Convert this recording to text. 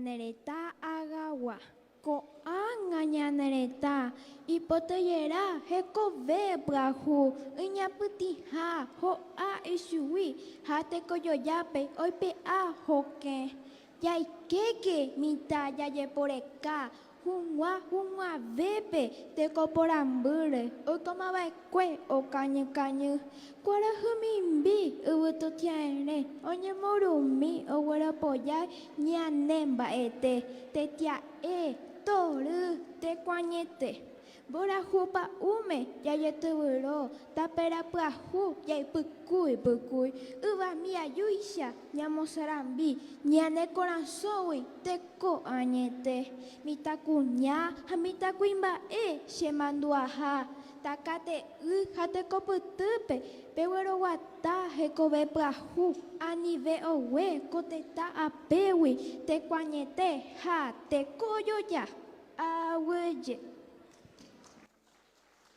Ñane retã agagua. Ko'ág̃a ñane retã ipotyjera hekove pyahu iñapytĩha ho'a ichugui ha tekojojápe oipe'a hokẽ. Jaikéke mitã jajeporeka hug̃ua hug̃uavépe teko porãmbýre oikomava'ekue okañykañy. Kuarahy mimbi yvytutia'erẽ oñemorumi ogueropojái ñane mba'ete, tetia'e, tory, tekuañete. Mborayhu pa'ũme jajetyvyro tapera pyahu jaipykúi pykúi, yvami ajúicha ñamosarambi ñane korasõgui teko añete. Mitãkuña ha mitãkuimba'e che mandu'aha, takate'ỹ ha tekopytýpe pegueroguata hekove pyahu anive ogue ko tetã apégui teko añete ha teko joja. Aguyje.